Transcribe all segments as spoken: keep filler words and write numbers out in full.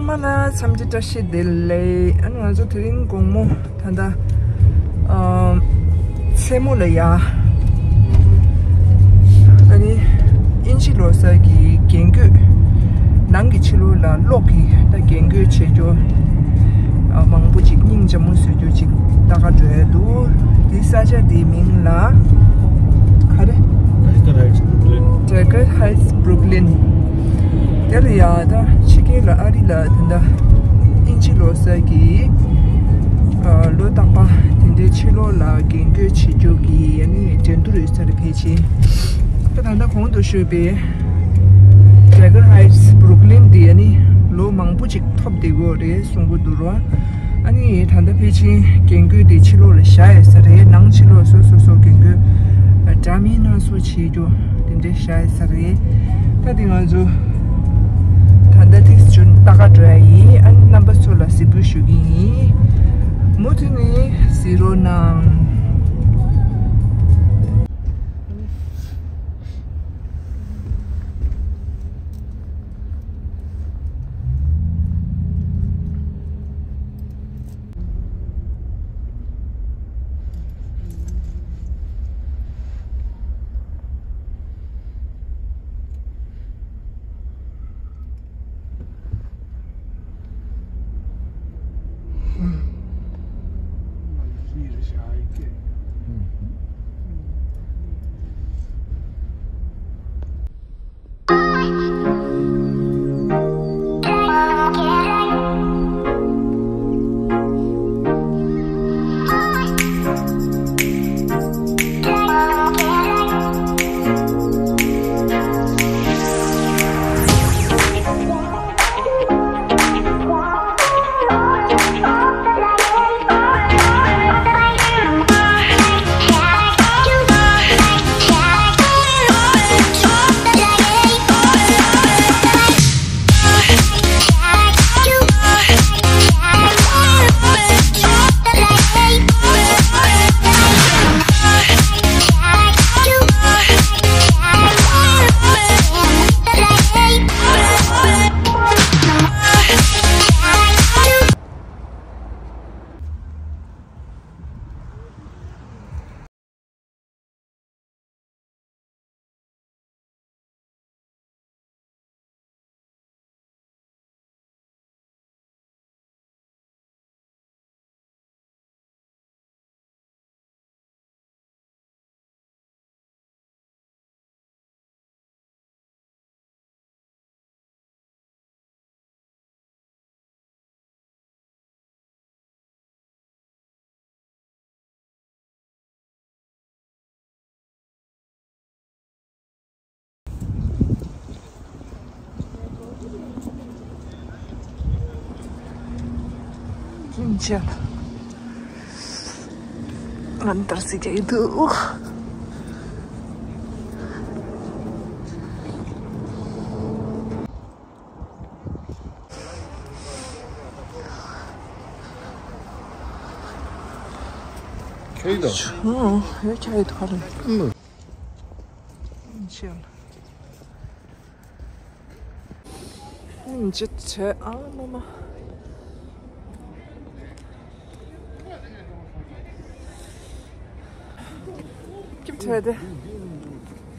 མ་ལ་འཚམས་འདྲི་བཀྲ་ཤིས་བདེ་ལེགས། ཨ་ནི་ང་ཚོ་དེ་རིང་དགོང་མོ་ད་ལྟ་ཨ་མཚན་མོ་ལ་ཡ། ཨ་ནི་དབྱིན་ཇི་ལོ་གསར་གྱི་རྒྱན་གོས། ནང་གི་ཕྱི་ལོགས་ལ་གློག་གི་ད་རྒྱན་གོས་བྱེད་རྒྱུ་ཨ་མང་པོ་ཅིག་སྙིང་རྗེ་མོ་བཟོ་རྒྱུ་ཅིག་ལྟ་ག་འགྲོ་ཡ་འདུག་དེ་ས་ཆ་དེའི་མིང་ལ་ག་རེ། Tiger Heights Brooklyn. དེ་ལ་ཡ་ད་ཕྱི་རྒྱལ་ལ་ཨ་རི་ལ་དེ་འདྲ་དབྱིན་ཇི་ལོ་གསར་གྱི་ཨ་ལོ་རྟག་པ་དེ་འདྲའི་ཕྱི་ལོགས་ལ་རྒྱན་གོས་བྱེད་རྒྱུ་གི་ཨ་ནི་འགྲན་བསྡུར་ཡོད་ས་རེད་ཕལ་ཆེར། ད་ད་ལྟ་གོང་དུ་ཞུས་པའི་Tiger Heights Brooklyn དེ་ཨ་ནི་ལོ་མང་པོ་ཅིག་ཐོབ་བསྡད་ཡོད་རེད་གསུང་གི་འདུག་རོ། ཨ་ནི་ད་ལྟ་ཕལ་ཆེར་རྒྱན་གོས་དེ་ཕྱི་ལོགས་ལ་བཞག་ཡོད་ས་རེད། ནང་ཕྱི་ལོགས་སོ་སོ་སོ་རྒྱན་གོས་འདྲ་མིན་སྣ་ཚོགས་བྱེད་རྒྱུ་དེ་འདྲ་བཞག་ཡོད་ས་རེད། ད་དེ་ང་ཚོ་ད་ལྟ་དེ་ཚོ་ལྟ་ག་འགྲོ་ཡ་ཡིན། ཨ་ནི་རྣམ་པ་ཚོ་ལ་གཟིགས་འབུལ་ཞུ་གི་ཡིན། མུ་མཐུད་ནས་གཟིགས་རོགས་གནང་། ཅིན་ཅལ། ང་འདར་སིག་ཡི་འདུག་ཁྱེད་དང་། ཨོ། ཡོད་ཁྱེད་ཡོད་ཁ་རེད། ཨུམ། ཅིན་ཅལ། ཨིན་ཇི་ཆེ་ཨ་མ་མ། སྐྱིད་ཆེ་དེ།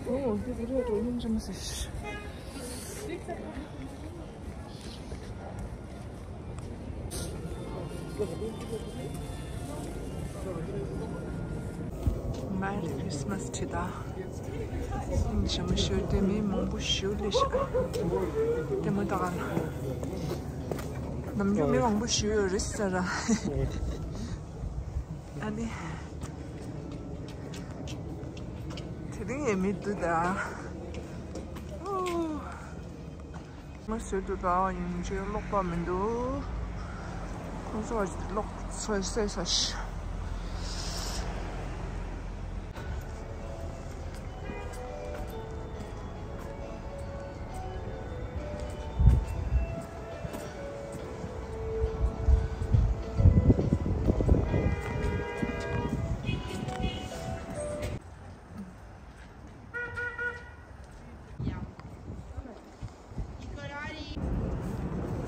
ཨོ་དེ་རེད་རེད་ཡིན་ཅི་མ་ཟེར། Merry Christmas ཁྲིད་ད། ཞྭ་མོ་ཞུ་དེ་མི་མང་པོ་ཞུ་ལེ་ཤ། དེ་མོ་ད་ག་ན། ནམ་རྒྱུན་མི་མང་པོ་ཞུ་ཡོད་རེད་ཟེར་ར། ཨ་ནི། དེ་རིང་ཡང་མི་འདུག་ད། ཨོ། ང་ཟེར་དུ་ད་ཡིན་གཅིག་ཀློག་པ་མི་འདུག་ཁོང་ཚོ་ཀློག་ཚོད་བསད་ས་ཞིག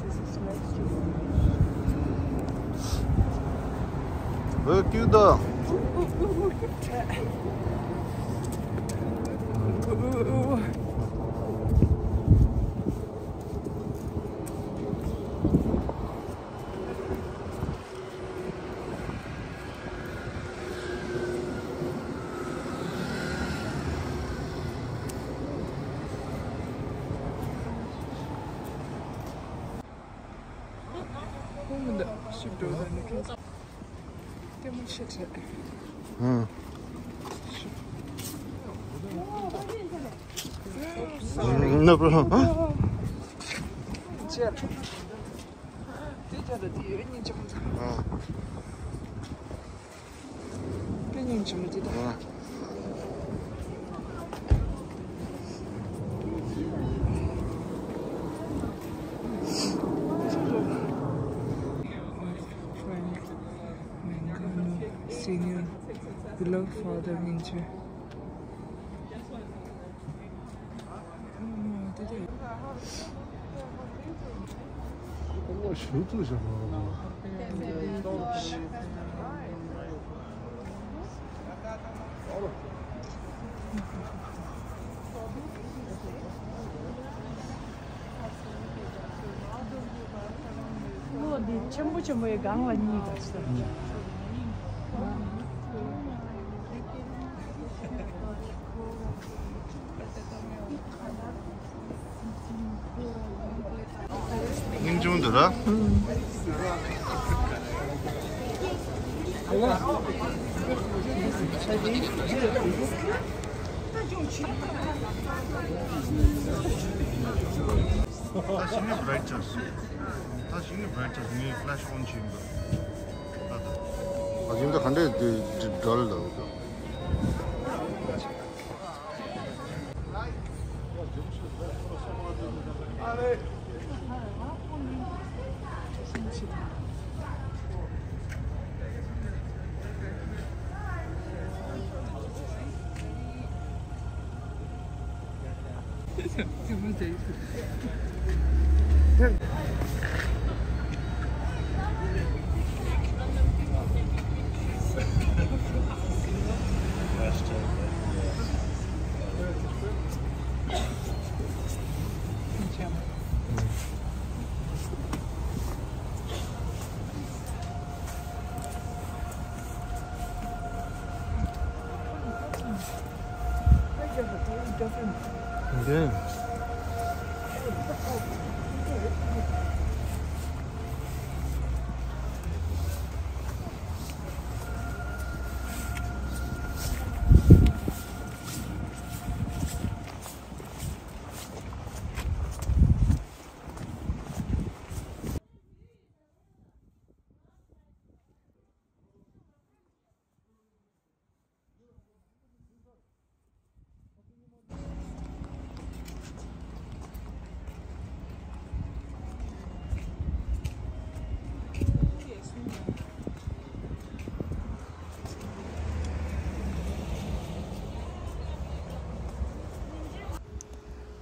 This is next Where to the? ཨང་། No problem. ཨང་། དཔེ་སྙིང་རྗེ་མོ་འདི་དང་། ཨང་། Frank Mangano Senior, beloved father, སྙིང་རྗེ། ལོ་འདི་ཆེན་པོ་ཆེན་པོའི་སྒང་ལ་གཉིས་ག་ས། སྙིང་ཆུང་འདུག་ར། ད་ཞིག་ནི་བྷ་རའིཊ་ཆགས་སོང་། ད་ཞིག་ནི་བྷ་རའིཊ་ཆགས་སོང་། ངའི་ཕ་ལེ་ཤི་ཨོན་བྱེད་ཡིན་པ། ད་ད། ཨ་ཅིང་ད་ག་འདྲས་འདི་འདྲ་ལ་འདུག་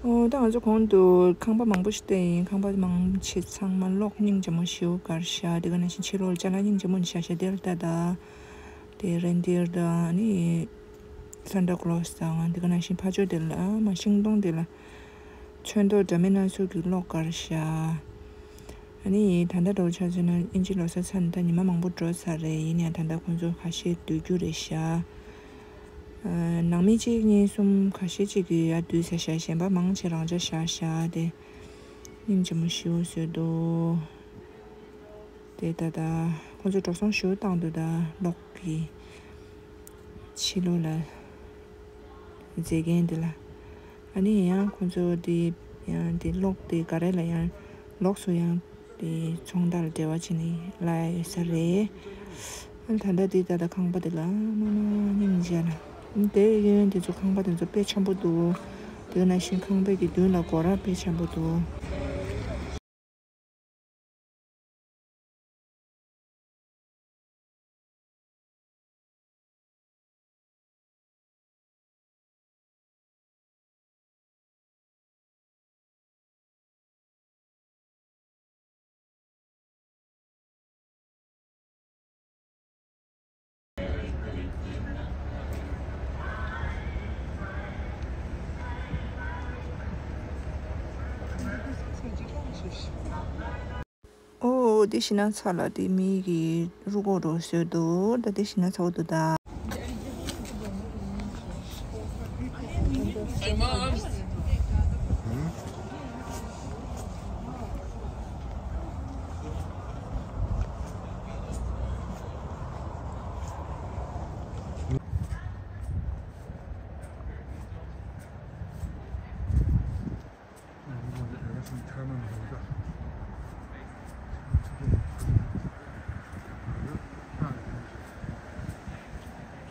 ཨོ། ད་ང་ཚོ་གོང་དུ་ཁང་པ་མང་པོ་ཞིག་བལྟས་ཡིན། ཁང་པ་མང་ཆེ་ཚང་མ་གློག་སྙིང་རྗེ་མོ་ཞེ་པོ་དཀར་ཤག་དེ་ག་ནང་བཞིན་ཕྱི་ལོགས་ལ་ཅ་ལག་སྙིང་རྗེ་མོ་ནི་ཤ་ཤ་དེར་ལྟ་ད། དེ་རེན་དིར་དང་ནི་སན་ཏ་ཀློ་སི་དང་དེ་ག་ནང་བཞིན་ཕ་ཇོ་དེ་ལ་མ་ཤིང་སྡོང་དེ་ལ་ཚོན་མདོག་འདྲ་མིན་སྣ་ཚོགས་ཀྱི་གློག་དཀར་ཤག་ཨ་ནི་ད་ལྟ་འདྲ་བོ་ཆ་མཚོན་ན་དབྱིན་ཇི་ལོ་གསར་ཚར་ནས་ད་ཉི་མ་མང་པོ་འགྲོ་ཚར་རེད། ཡིན་ཡང་ད་ལྟ་ཁོང་ཚོ་ཁ་ཤས་སྡོད་རྒྱུ་རེད་ཤག་ཨ། ནང་མི་གཅིག་གཉིས་གསུམ་ཁ་ཤས་གཅིག་གིས་ཡར་སྡོད་ཚར་ཤག་གཞན་པ་མང་ཆེ་རང་འཇགས་བཞག་ཤག་དེ་སྙིང་རྗེ་མོ་ཞེ་པོ་བཟོས་འདུག་དེ་ད་ལྟ་ཁོང་ཚོས་འགྲོ་སོང་ཞེ་པོ་བཏང་འདུག་ད་གློག་གི་ཕྱི་ལོགས་ལ་མཛེས་མཁན་དེ་ལ། ཨ་ནི་ཡང་ཁོང་ཚོ་དེ་ཡང་དེ་གློག་དེ་ག་རེ་ལ་ཡང་ལོགས་སུ་ཡང་དེ་ཚོང་བདག་ལ་འབྲེལ་བ་བྱས་ནས་གླ་ཡ་ཡོད་ས་རེད། ཨ་ནི་ད་ལྟ་དེ་ད་ལྟ་ཁང་པ་དེ་ལ་མ་མ་སྙིང་རྗེ་ལ། དེ་གཡས་གཡོན་དེ་ཚོ་ཁང་པ་དེ་ཚོ་དཔེ་འཆམ་པོ་འདུག་དེ་ནང་བཞིན་ཁང་པའི་གི་མདུན་ལ་སྒོ་ར་དཔེ་འཆམ་པོ་འདུག་དེ་ཤི་ན་ཚ་ལ་དེ་མི་གི་རུ་གོ་རུ་བཟོས་འདུག་ད་དེ་ཤི་ན་ཚ་བོ་འདུག་ད།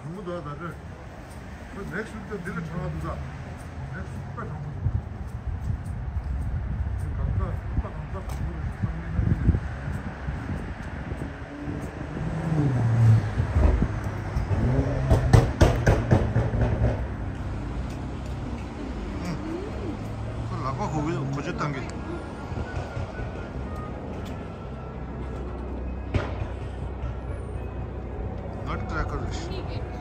དྲང་མོ་འདུག་ད་རེད། ཁོ་ནེག་སི་ཝིག་ད་འདི་ལ་དྲང་བ་འདུག་ད། ནེག་སི་ཝིག་དཔེ་དྲང་མོ་འདུག་གང་ཟག་དཔེ་གང་ཟག་དྲང་མོ་རེད་བསམ་གྱི་ཡིན། ཁོ་ལག་པ་གོ་གི་གོ་ཆོད་བཏང་གི། Nutcracker རེད།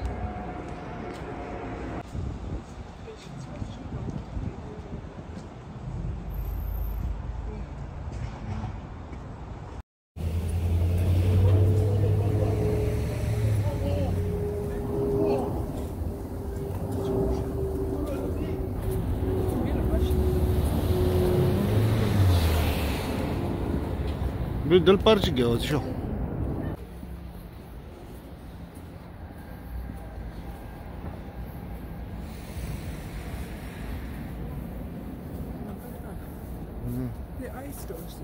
འདི་ལ་པར་ཅིག་རྒྱག་ཤོག The ice doors.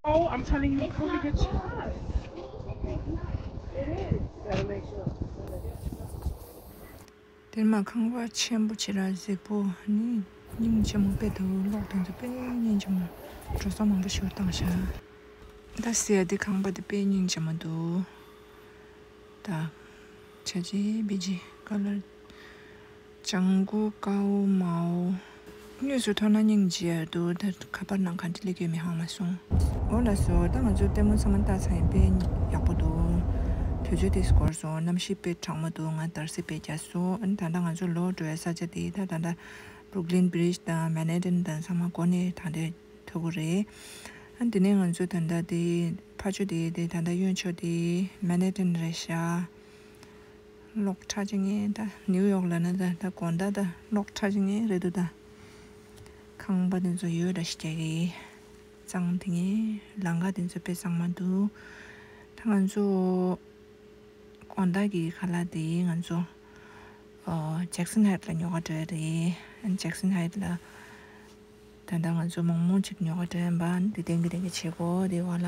Oh, I'm telling you, COVID is. It is. Gotta make sure. དེར་མ་ཁང་པ་ཆེན་པོ་ཆེ་ར་གཟིགས་པོ་ནི་སྙིང་རྗེ་མོ་དཔེ་འདུག་གློག་དེ་ཚོ་དཔེ་སྙིང་རྗེ་མོ། འགྲོ་སོང་མང་པོ་ཞིག་བཏང་ཤག་ད་ཟེར་ཡ་དེ་ཁང་པ་དེ་དཔེ་སྙིང་རྗེ་མོ་འདུག་ད་ཆ་ཅི་བི་ཇི་ཀ་ལར། ལྗང་གུ་དཀར་པོ་དམར་པོ། དངོས་སུ་མཐོང་ན་སྙིང་རྗེ་ཡ་འདུག་ད་ཁ་པར་ནང་ག་འདྲ་སླེབས་ཀྱི་མི་ཧ་མ་སོང་། འོ་ལགས་སོ། ད་ང་ཚོ་ལྟད་མོ་ཚང་མ་ལྟ་ཚར་ཡིན། དཔེ་ཡག་པོ་འདུག་བོད་ཆས་དེ་སྐོར་སོང་། གནམ་གཤིས་དཔེ་གྲང་མོ་འདུག་ང་དར་སི་དཔེ་རྒྱག་སོང་། ཨ་ནི་ད་ལྟ་ང་ཚོ་ལོག་འགྲོ་ཡ་ས་ཆ་དེ་ད་ད་ལྟ་ Brooklyn Bridge དང་Manhattan དང་ཚང་མ་སྒོ་ནས་ད་ལྟ་ཐུག་གི་རེད། ཨ་དེ་ནས་ང་ཚོ་ད་ལྟ་དེ་ཕར་ཕྱོགས་དེ་དེ་ད་ལྟ་གཡོན་ཕྱོགས་དེ་Manhattan རེད་ཤག་གློག་ཁྲ་ཅིག་ངས་ད་ནིའུ་ཡོག་ལ་ན་ད་ད་དགོང་དག་ད་གློག་ཁྲ་ཅིག་ངས་རེད་འདུག་ད་ཁང་པ་དེ་ཚོ་ཡོད་འདྲ་ཞིག་རྒྱག་གི་གཙང་། དེ་ངས་ལམ་ཁ་དེ་ཚོ་དཔེ་གཙང་མ་འདུག་ད་ང་ཚོ་དགོང་དག་གི་ཁ་ལག་དེ་ང་ཚོ་ཨོ་Jackson Heights ལ་ཉོ་ག་འགྲོ་ཡ་རེད། ཨ་Jackson Heights ལ་ད་ལྟ་ང་ཚོ་མོག་མོག་ཅིག་ཉོ་ག་འགྲོ་ཡ་ཡིན་པ། འདི་ལྡང་གི་ལྡང་གི་བྱེད་དགོས་དེ་བ་ལ།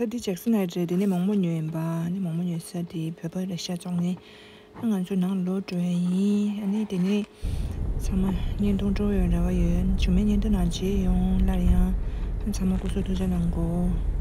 ད་འདི་Jackson Heights རེད། དེ་ནས་མོག་མོག་ཉོས་ཡིན་པ། ནི་མོག་མོག་ཉོས་ས་དེ་བོད་པ་རེད་ཤག་བཙོང་ནས། ཨ་ང་ཚོ་ནང་ལོག་འགྲོ་ཡ་ཡིན། ཨ་ནི་དེ་ནས་ཚང་མ་བརྙན་ཐུང་སྤྲོ་བའི་རེ་བ་ཡོད། ཆུ་མེད་བརྙན་ཐུང་ནང་མཇལ་ཡོང་། སླར་ཡང་ཚང་མ་སྐུ་གཟུགས་ཐུགས་ཅག་གནང་གོ།